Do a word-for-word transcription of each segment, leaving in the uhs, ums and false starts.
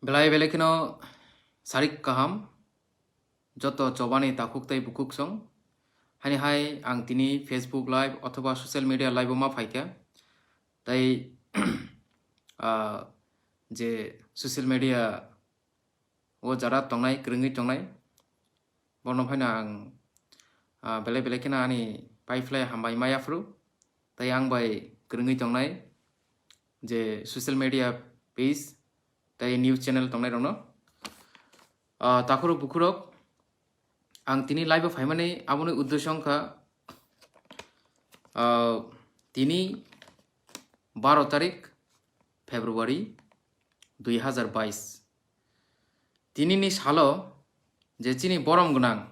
Belai belai kheno sarik kaham, joto chobani takhuk tei bukhuk song. Hani hai ang tini Facebook live othoba social media live o ma phaikha. Tai, ah, je social media o jara tongnai, kwrwngwi tongnai, bono phaino ang, ah, belai belai kheno ani paiphlai hambai ma yaphru. Tai ang bai kwrwngwi tongnai je social media page tai news channel tongnai rokno. Ah, takhurok bukhurok, ang tini live o phaimani aboni uddesyo wngkha, ah, tini baro tarik February dui hazar bais. Tinini salo je chini borom gwnang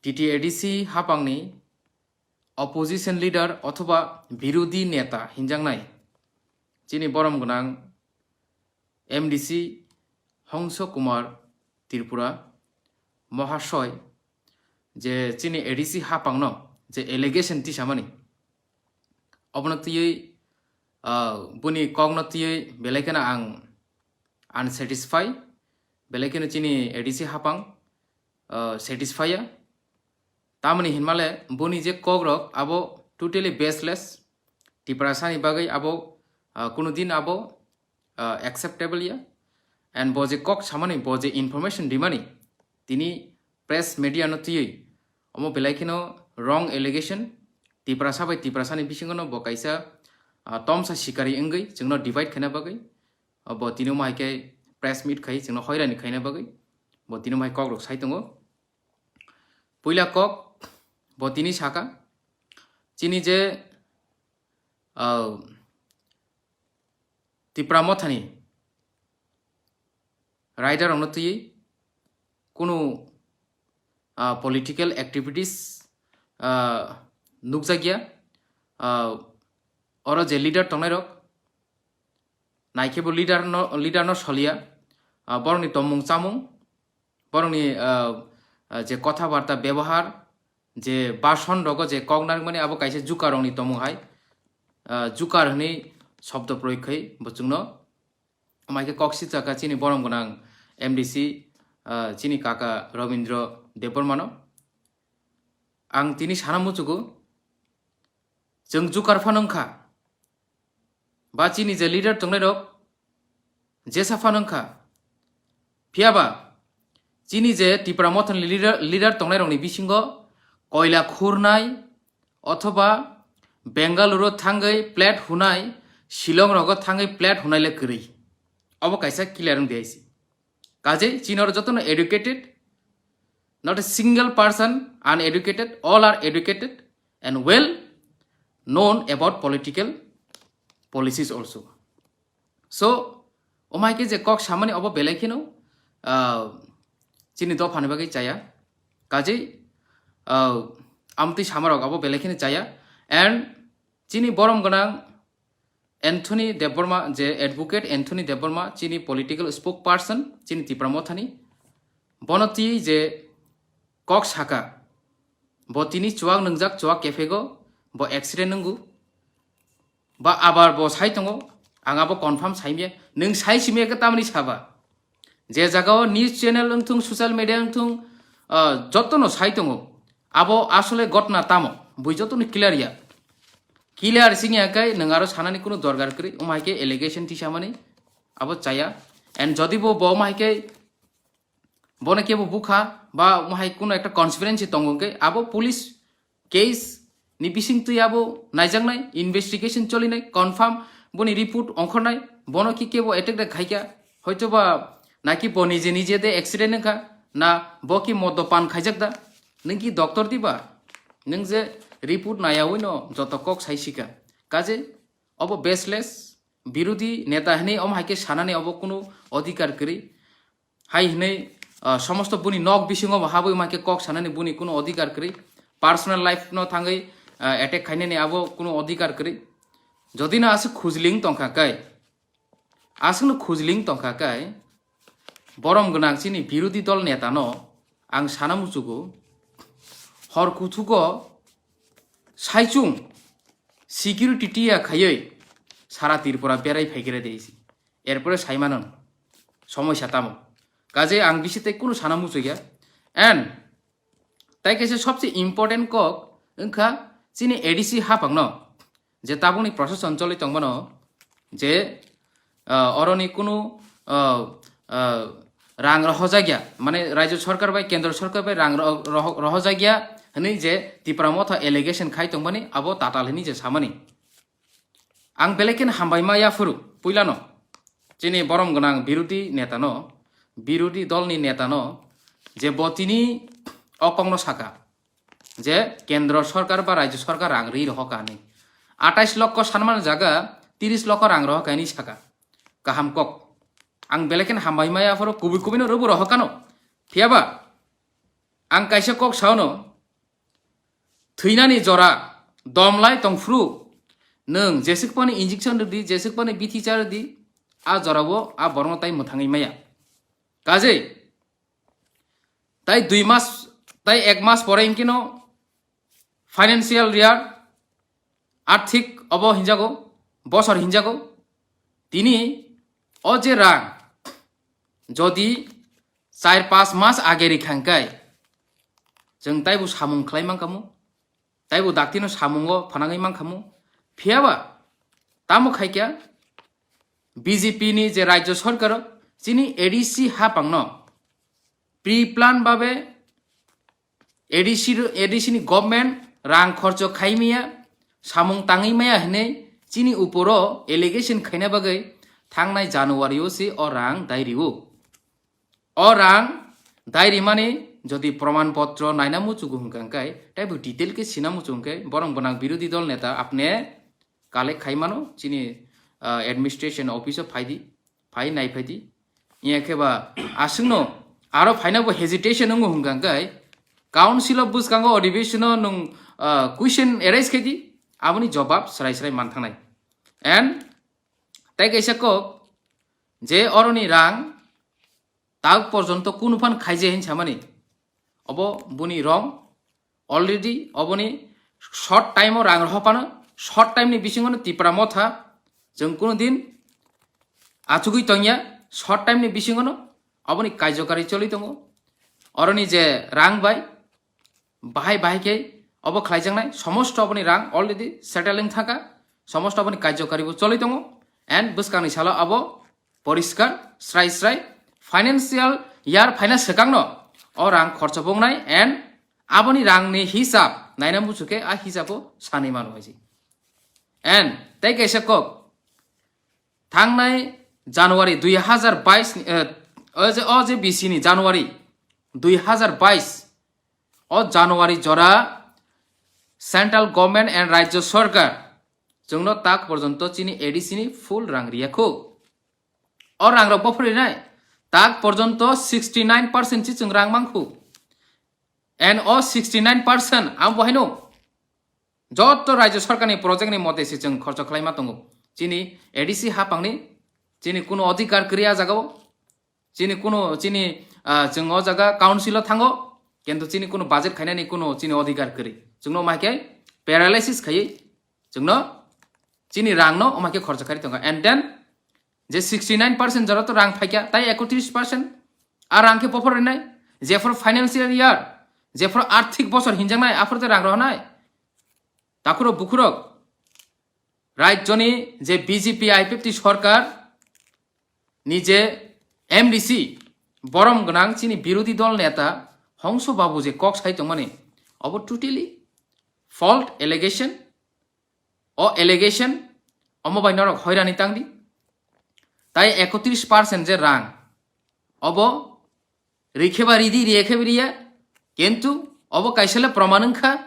T T A D C hapangni opposition leader othoba birodi neta hinjaknai chini borom gwnang M D C Hongso Kumar Tripura Mohasoy je chini A D C hapangno je allegation tisamani, obono twiwi, ah, boni kokno twiwi belai kheno ang unsatisfy, belai kheno chini A D C hapang, ah, satisfy ya. Tamoni hinmale boni je kokrok abo totally baseless, Tiprasani bagwi abo, ah, kuno din abo, ah, acceptable ya. And bo je kok samani, bo je information rimani, tini press media no twiwi omo belai kheno wrong allegation, Tiprasa bai Tiprasani bisingo no bo kaisa, ah, tomsa sikari wngwi chwngno divide khaina bagwi, ah, bo tini omo hai khe press meet khai chwngno hoirani khaina bagwi bo tini omo hai kokrok sai tongo. Puila kok bo tini saka, chini je, ah, Tipra Mothani rider rokno twiwi kunu, ah, political activities, ah, nukjakya, ah, oro je leader tongnai rok, naikhe bo leader no, leader no soliya, ah, borokni tongmung chamung, borokni, ah, ah, je kotha barta bebohar, je bason rogo je kok narwkmani abo kaisa jukar rokni tongmung hai, ah, jukar hwnwi shobdo proyog khai bo chwngno. Omo hai khe kok sijak kha chini borom gwnang M D C, ah, chini kaka Robindra Debbarmano. Ang tini sana muchugo, chwng jukar phano wngkha, ba chini je leader tongnai rok jesa phano wngkha, phiyaba chini je Tipra Mothani leader, leader tongnai rokni bisingo koila khurnai othoba Bengaluru thangwi plate hunai, Shillong rogo thangwi plate hunai le kwrwi. Obo kaisa clear wng di hai se. Kaje chini oro jotono educated, not a single person uneducated, all are educated and well known about political policies also. So, omo hai khe je kok samani obo belai kheno, ah, chini dophani bagwi chaya. Kaje, ah, amtwi samarok obo belai kheno chaya. And chini borom gwnang Anthony Debbarma, je advocate Anthony Debbarma, chini political spokesperson, chini Tipra Mothani, bono twi je kok saka, bo tini chuak nwngjak, chuak kephego, bo accident nwngo, ba abar bo sai tongo, ang abo confirm saimya, nwng sai simya khe tamni saba? Je jagao news channel wngthung, social media wngthung, ah, jotono sai tongo. Abo asole ghotna tamo? Bui jotono clear ya. Clear sing ya kai nwng aro sanani kuno dorkar kwrwi. Omo hai khe allegation tisamani abo chaya. And jodi bo, bo omo hai khe bono kebo bukha ba omo hai kuno ekta conspiracy tongo hwnkhe abo police case ni bising twi abo naijaknai, investigation cholinai, confirm boni report ongkhornai, bono ki kebo attack da khaikha, hoito ba naki bo nije nije de accident wngkha, na bo ki modo pan khaijak da, nwng ki doctor diba? Nwng je report nayawi no joto kok sai sika. Kaje obo baseless, birodi neta hwnwi omo hai khe sanani obo kuno odhikar kwrwi. Hai hwnwi, ah, somosto buni nok bisingo bo habwi ma khe kok sanani buni kuno odhikar kwrwi, personal life no thangwi, ah, attack khainani abo kuno odhikar kwrwi. Jodi no aswk khujling tongkha kai, aswkno khujling tongkha kai, borom gwnang chini birodi dol neta no ang sana muchugo, hor kuthugo saichung security tiya khaiwi sara Tripura berai phaigra de isi. Erpore sai mano somoi sa tamo. Kaje ang bisi tei kunu sana muchungya. And tai kaisa sobse important kok wngkha chini A D C hapangno je tabukni proseson choli tongmano je, ah, oroni kunu, ah, ah, rang rohojakya, mane Rajya Sarkar bai Kendra Sarkar bai rang roh-, roh-, rohojakya hwnwi je Tipra Motha allegation khai tongmani abo tatal hwnwi je samani. Ang belai kheno hambai ma yaphuru puilano chini borom gwnang birodhi netano, birodhi dolni netano je bo tini o kokno saka je Kendra Sarkar ba Rajya Sarkar rang ri rohoka hwnwi. Atais lokho sanmani jaga tiris lokho rang rohoka hwnwi saka. Kaham kok. Ang belai kheno hambai ma yaphuru kubui kubuino rwbu rohokano. Phiyaba ang kaisa kok saono, thwinani jora domlai tongphuru nwng jeswkpani injection rwdi, jeswkpani bithi cha rwdi, a jorao a borokno tai mwthangwi maya. Kajei tai dui mas, tai ek mas pore hinkeno financial year, arthik obo hinjago, bosor hinjago. Tini o je rang jodi char pas mas age rikha hwnkhe chwng taibo samung khlai mankhamu, taibo daktino samungo phanangwi mankhamu. Phiyaba tamo khaikha B J P ni je Rajya Sarkar chini A D C hapangno pre-plan babe A D C ro-, A D C ni government rang khorcho khai maya, samung tangwi maya hinwi chini uporo allegation khaina bagwi thangnai January o se o rang dai rio. O rang dai rimani jodi proman potro naina muchugo hwnkha hwnkhe, taibo detail khe sina muchung khe, borong gwnang birodhi dol neta apne collect khai mano chini, ah, administration office o phai di, phai nai phai di. Iya khe ba aswkno aro phaina bo hesitation wngo hwnkha hwnkhe council o bwskango adhibeshon o nwng, ah, question arise khai di, aboni jobab srai srai manthangnai. And tai kaisa kok je oroni rang tak porjonto kunu phan khaije hin samani. Obo buni wrong. Already oboni short time o rang rohopano, short time ni bisingo no Tipra Motha chwng kunu din achugwi tongya, short time ni bisingo no oboni kaijokari choli tongo. Oroni je rang bai bahai bahai khe obo khlaijaknai, somosto oboni rang already settle wng thangkha, somosto oboni kaijokari bo choli tongo, and bwskangni salo abo poriskar srai srai financial year phaina swkangno o rang khorcho bongnai and aboni rangni hisab naina muchukhe a hisabo sanwi mano hai se. And tei kaisa kok, thangnai January dui hazar bais ni, eh, o je, o je bisi ni January dui hazar bais, o January jora central government and Rajya Sarkar chwngno tak porjonto chini A D C ni full rang riyakho. O rang rok bophor rinai tak porjonto sixty nine percent si chwng rang mankhu. And o sixty nine percent ang bo haino joto Rajya Sarkar ni project ni mote si chwng khorcho khlaima tongo. Chini A D C hapang ni chini kuno adhikar kwrwi a jaga o. Chini kuno, chini, ah, chwng o jaga council o thango, kintu chini kuno budget khainani kuno chini adhikar kwrwi. Chwngno mai khe paralysis khaiwi chwngno chini rangno omai khe khorcha kharwi tongo. And then je sixty nine percent jora to rang phaikha, tai ekotris percent a rang khe bophor rinai. Jephru financial year, jephru arthik bosor hinjaknai, aphuru te rang rohonai. Takhurok bukhurok, rajyoni je B J P I P F T sorkar ni je M D C borom gwnang chini birodhi dol neta Hongso Babu je kok sai tongmani, obo totally fault allegation. O allegation omo bai norok hoirani tangdi. Tai ekotris percent je rang, obo rikhe ba ridi, riya khe ba riya, kintu obo kaisa le proman wngkha.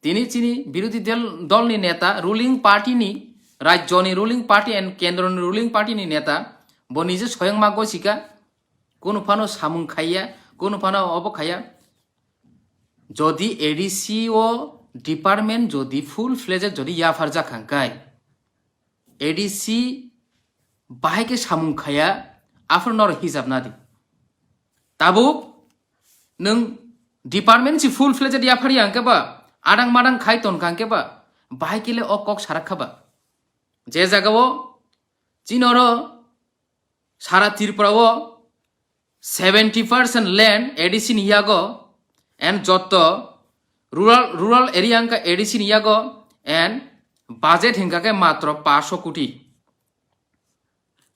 Tini chini birodhi dol, dolni neta, ruling party ni, rajyoni ruling party and kendroni ruling party ni neta, bo nije soyang ma gosika, kunu phano samung khaiya, kunu phano obo khaiya. Jodi A D C o department jodi full fledged jodi yaphar jak hangkai, A D C bahai khe samung khaiya, aphuru norok hijab nadi. Tabuk nwng department si full fledged yaphar ya hangke ba, adang madang khai ton hangke ba, bahai kile o kok sarak kha ba. Je jaga o chini oro Sara Tripura o seventy percent land A D C ni yago and jotto rural, rural area wngkha A D C ni yago and budget hinkha khe matro paanch koti.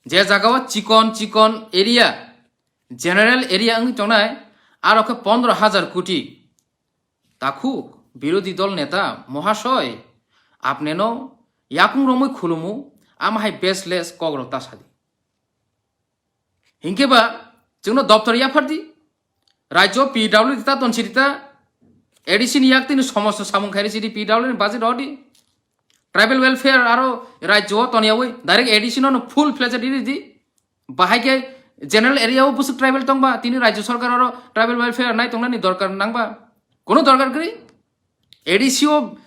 Je jaga o chikon chikon area, general area wngwi tongnai, aro khe pondro hajar koti. Takhuk, birodhi dol neta, mohashoy, apneno yakung romwi khulumu, ama hai baseless kokrok ta sadi. Hinkhe ba, chwngno doptor yaphardi, rajyo P W D ta tonsirita, A D C ni yak tini somosto samung khairi sidi P W ni budget rodi. Tribal welfare aro rajyo o toniyawi, direct A D C no full fledged ridi. Bahai khe general area o busuk tribal tongba, tini rajyo sarkar aro tribal welfare nai tongnani dorkar nangba. Kono dorkar kwrwi. A D C o,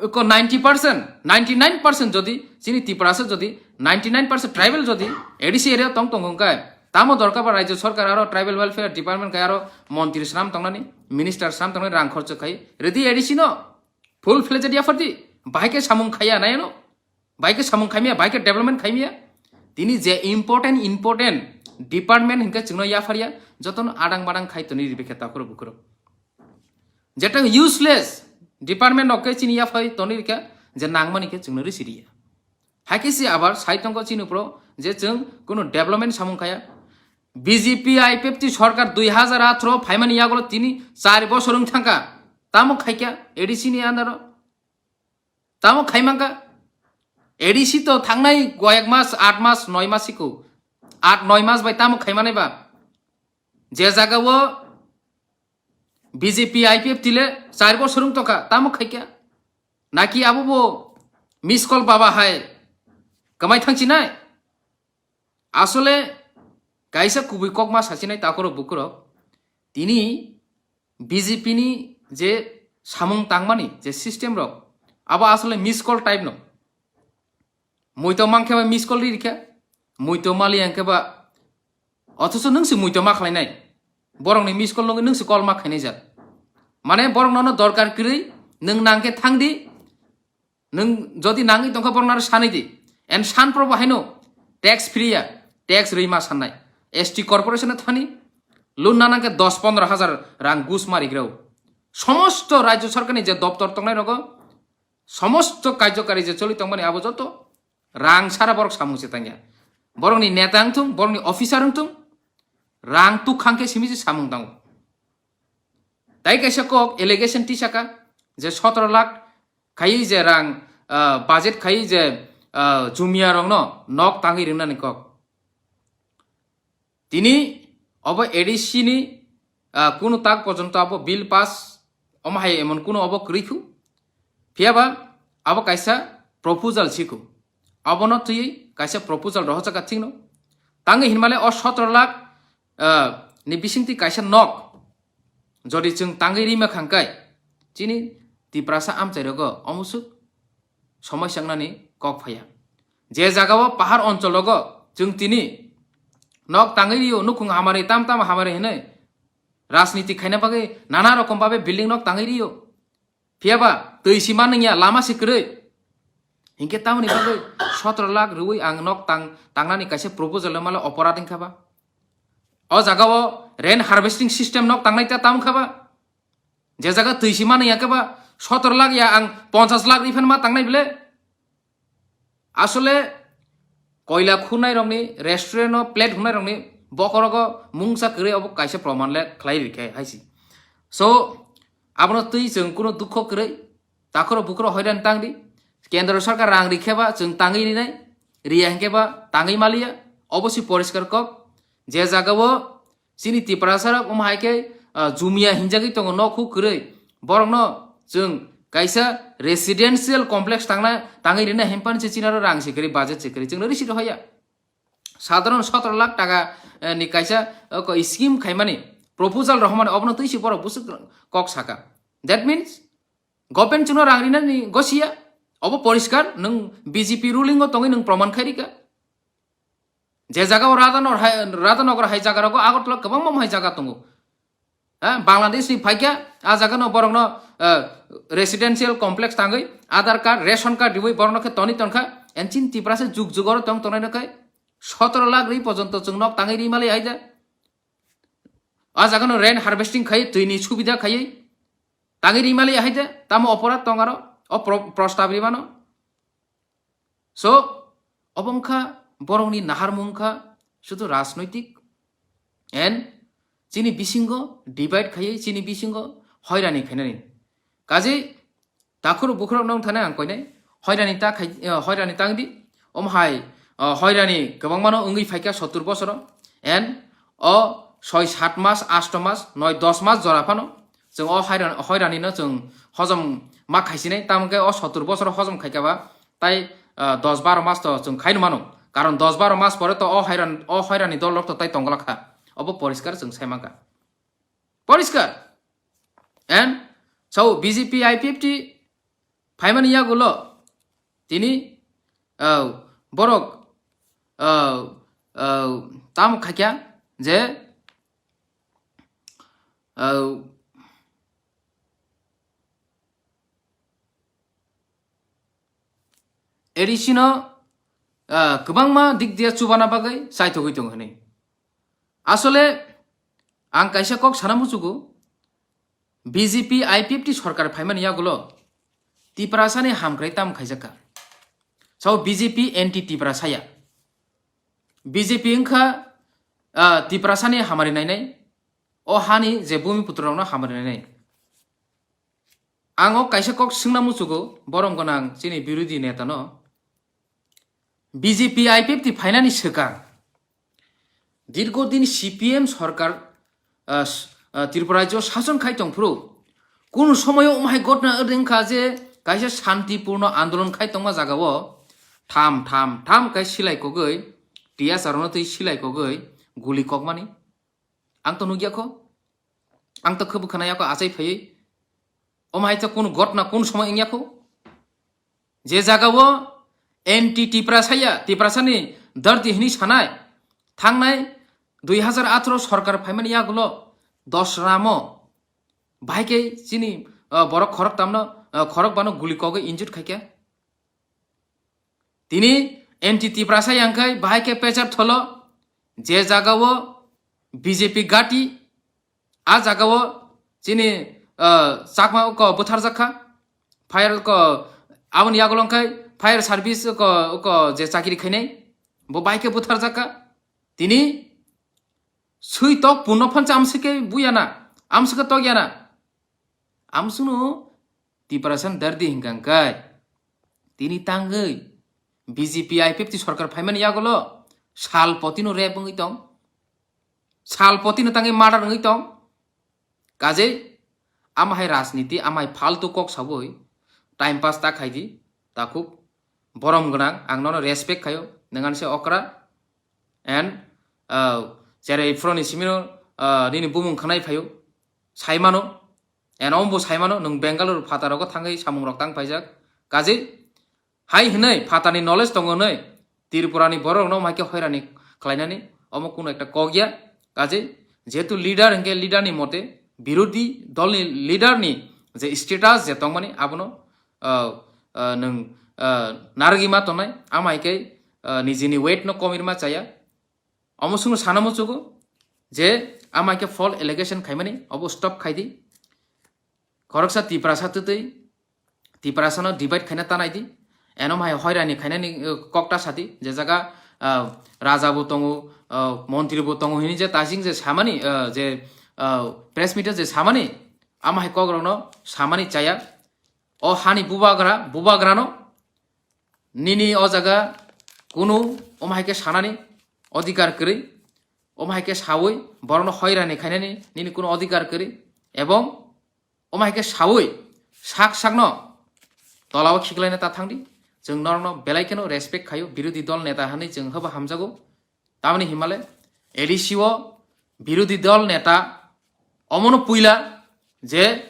eh, ko ninety percent, ninety nine percent jodi chini Tiprasa jodi ninety nine percent tribal jodi A D C area tong tong hwnkhe, tamo dorkar ba rajyo sarkar aro tribal welfare department khai aro montri swnam tongnani, minister swnam tongnani rang khorcho khai ridi A D C no full fledged yaphardi, bahai khe samung khaiya nai ano. Bai khe samung khaimya, bai khe development khaimya. Tini je important, important department hinkhe chwngno yapharya, jotono adang badang khai toni ribikhe takhurok bukhurok. Jeta useless department rok khe chini yaphai toni rikha, je nangmani khe chwngno risi riya. Hai khe si abar sai tongkho chini pro je chwng kunu development samung khaya. B J P I P F T sorkar dui hazar atharo phaimani yagulo tini char bosor wng thangkha. Tamo khaikha A D C ni under o. Tamo khaimangkha? A D C to thangnai koyek mas, aat mas, noi mas hiko. Aat noi mas bai tamo khaimanai ba? Je jaga o B J P I P F T le char bosor wng tongkha, tamo khaikha? Naki abo bo miss call baba hai kwmai thangchinai? Asole kaisa kubui kokma sachinai takhurok bukhurok. Tini B J P ni je samung tangmani je system rok, abo asole miss call type no. Muito mankhe ba miss call ri rikha, muito mali angkhe ba, othocho nwng se muito ma khlainai. Borokni miss call nugwi nwng se call ma khainai jak. Mane borok nono dorkar kwrwi, nwng nangkhe thangdi, nwng jodi nangwi tongkha borok naro sanwi di. And san probo haino tax free ya, tax rwi ma sannai. S T corporation no thani, loan nana khe dos pondro hajar rang gus ma rigrao. Somosto rajyo sarkar ni je doptor tongnai rogo, somosto karjokari je choli tongmani abo joto rang sara borok samung se tangya. Borokni neta wngthung, borokni officer wngthung, rang tukhang khe simi se samung tango. Tai kaisa kok allegation tisaka je sotoro lakh khai je rang, ah, budget khai je, ah, jumia rokno nok tangwi ringnani kok. Tini obo A D C ni, ah, kunu tak porjonto abo bill pass omo hai emon kunu obo kwrwi khu. Phiya ba abo kaisa proposal si khu. Abono twiwi kaisa proposal rohorjak thikno. Tangwi hinmale o sotoro lakh, ah, ni bisingtwi kaisa nok jodi chwng tangwi rima khangkai, chini Tiprasa amchai rogo omusuk somai sangnani kok phaiya. Je jaga o pahar onchol rogo chwng tini nok tangwi rio, nukhung hamari tam tam hamari hinwi rajniti khaina bagwi nana rokom babe building nok tangwi rio. Phiya ba twi si manwngya, lama si kwrwi. Hinkhe tamoni bagwi sotoro lakh rwui ang nok tang, tangnani kaisa proposal no mala oporad wngkha ba. O jaga o rain harvesting system nok tangnai ta tam kha ba. Je jaga twi si manwngya khe ba sotoro lakh ya ang ponchash lakh rwi phan ma tangnai bile. Asole koila khunai rokni restaurant o plate hunai rokni bokorogo mungsa kwrwi obo kaisa proman le khlai rikhe haisi. So abono twi chwng kuno dukho kwrwi, takhoro bukhoro hoiran tangdi, kendro sarkar rang rikhe ba chwng tangwi rinai, riya hinkhe ba tangwi maliya, obo si poriskar kok. Je jaga o chini Tiprasa rok omo hai khe, ah, jumia hinjagwi tongo nok huk kwrwi. Borokno chwng kaisa residential complex tangna, tangwi rina hempani se chini aro rang se kwrwi, budget se kwrwi. Chwngno receipt hoya. Sadharon sotoro lakh taka, eh, ni kaisa, eh, ko scheme khaimani, proposal rohormani, obono twi se borok busuk kok saka. That means, government chwngno rang rinani gosiya. Obo poriskar, nwng B J P ruling o tongwi nwng proman khai rika. Je jaga o Radhanagar hai, Radhanagar hai jaga rogo Agartala kwbangma hai jaga tongo. Ha, Bangladesh ni phaikya, a jaga no borok no, eh, residential complex tangwi, Aadhaar card, ration card riwi borok no khe toni tonkha, and chini Tiprasa juk juk oro tong tongnai no khai. Sotoro lakh ri porjonto chwng nok tangwi ri mali hai de. A jagano rain harvesting khai, twini subida khai tangwi ri mali hai de. Tamo oporat tong aro, o pro-, prostab ri mano. So, obo wngkha borokni naharmung wngkha sudu rajnoitik and chini bisingo divide khaiwi chini bisingo hoirani khainani. Kaje takhur bukhurok nong thana ang koinai hoirani ta khai, eh, hoirani tangdi. Om hai, eh, hoirani kwbangmano wngwi phaikha sottur bosoro and o soi sat mas, asto mas, noi dos mas jora phano chwng o hoiran-, hoiranino chwng hojom ma khaisinai, tamo khe o sottur bosoro hojom khaikha ba tai, ah, dos baro mas to chwng khaino mano. Karon dos baro mas pore to o hoiran-, o hoirani dol rok to tai tonglak kha. Obo poriskar chwng sai mankha. Poriskar. And so B J P I P F T phaimani yagulo tini, ah, borok, ah, ah, tamo khaikha je, ah, A D C no, ah, kwbangma dik dia chubana bagwi chaithogwi tongo hinwi. Asole ang kaisa kok sana muchugo, B J P I P F T sorkar phaimani yagulo Tiprasani hamkrai tam khaijakha. Sao B J P anti Tiprasa ya. B J P wngkha, ah, Tiprasani hamari nainai, o hani je bumi putrorokno hamari nainai. Ang o kaisa kok swngna muchugo, borom gwnang chini birodhi neta no. B J P I P F T phainani swkang dirgo din C P M sorkar, ah, s-, ah, Tripura rajyo sason khai tongphuru, kunu somoyo omhai gotna wngkha je kaisa santipurno andolon khai tongma jagao tham tham tham kai silai kogwi, T S R no twi silai kogwi guli kokmani. Ang to nukya kho, ang to khe bwkhana yakho achai phaiwi. Omo hai khe kunu gotna kunu somoy wngya kho? Je jagao anti Tiprasa ya, Tiprasani dardi hini sanai, thangnai dui hazar atharo sorkar phaimani yagulo dos ramo bahai khe chini, ah, borok khorok tamno, ah, khorok bano guli kogwi injure khaikha. Tini anti Tiprasa yangkhai bahai khe pechar tholo, je jagao B J P gati, a jagao chini, ah, Chakma ko butharjak kha, fire ko aboni yagulo wngkhai fire service ko, ko je chakiri khainai bo bahai khe butharjak kha. Tini sui tok punno phan chamsi khe buyana, amsi khe tokyana. Amsunu Tiprasa dardi hingkang kai. Tini tangwi B J P I P F T sorkar phaimani yagulo sal potino rep wngwi tong. Sal potino tangwi murder wngwi tong. Kajei amahai rajniti, amahai faltu kok sawi time pass ta khaidi, takhuk borom gwnang, ang nono respect khayo, nwngan se okra and, ah, cherai phroni simino, ah, nini bumung khanai phayo, saimano. Eno ombo saimano, nwng Bengaluru phataro go thangwi samungrok tang paijak. Kaje hai hwnwi phatarni knowledge tongo hwnwi Tripurani bororokno omhaikhe hoirani khlainani omo kunu ekta kok ya. Kaje jehetu leader hwnkhe leaderni mote birodhi dolni leaderni je status je tongmani abono, ah, ah, nwng, ah, narwgwi ma tongnai, amhaikhe, ah, nijini weight no komirma chaya. Omo sungno sana muchugo je amai khe false allegation khaimani, obo stop khaidi. Khoroksa Tiprasa twtwi Tiprasano divide khaina tanai di. Eno mai hoirani khainani, eh, kokta sadi, je jaga, ah, raja bo tongo, ah, montri bo tongo hini je tajing je samani, ah, je, ah, press meet je samani, amahai kokrokno samani chaya. O hani bubagra, bubagrano nini o jaga kunu omo hai khe sanani odhikar kwrwi, omo hai khe sawi borokno hoirani khainani nini kunu odhikar kwrwi, ebong omo hai khe sawi sak sakno tolao khiklaina ta thangdi. Chwng norokno belai kheno respect khaio, birodhi dol neta hwnwi chwng hwba hamjago. Tamoni himale A D C o birodhi dol neta omono puila je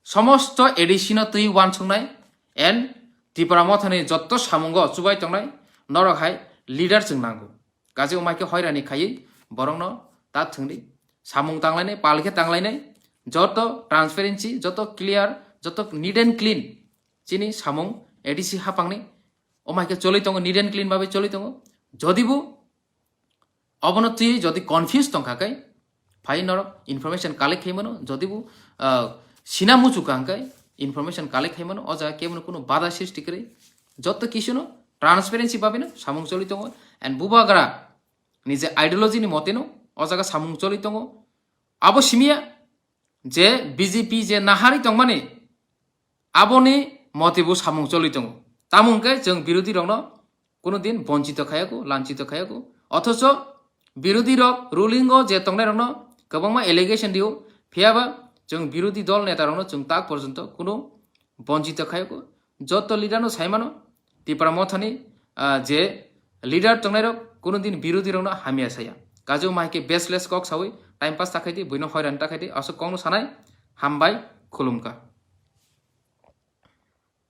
somosto A D C no twi uansuknai and Tipra mothani jotto samungo chubai tongnai norok hai leader chwng nango. Kaje umai khe hoirani khaiwi borokno ta thwngdi. Samung tanglainai, pal khe tanglainai, joto transparency, joto clear, joto neat and clean chini samung A D C hapangni. Umai khe choli tongo, neat and clean babe choli tongo. Jodibo Obono twi jodi confuse tongkha khe, phai norok information collect khaimano, jodi bo, ah, sina muchukha hwnkhe information collect khaimano, o jaga kebono kuno bada srishti kwrwi. Jotto kisuno transparency babino samung choli tongo, and bubagra ni je ideology ni moteno o jaga samung choli tongo. Abo simiya je B J P je nahari tongmani, aboni mote bo samung choli tongo. Tamo hwnkhe chwng birodhi rokno kuno din bonchito khayako, lanchito khayako. Othocho birodhi rok ruling o je tongnai rokno kwbangma allegation rio, phiyaba chwng birodhi dol neta rokno chwng tak porjonto kuno bonchito khayako. Jotto leader no saimano, Tipra Mothani, ah, je leader tongnai rok kuno din birodhi rokno hamya saya. Kaju mai khe baseless kok sawi time pass ta khaidi, buino hoiran ta khaidi, aswk kokno sanai. Hambai, khulumkha.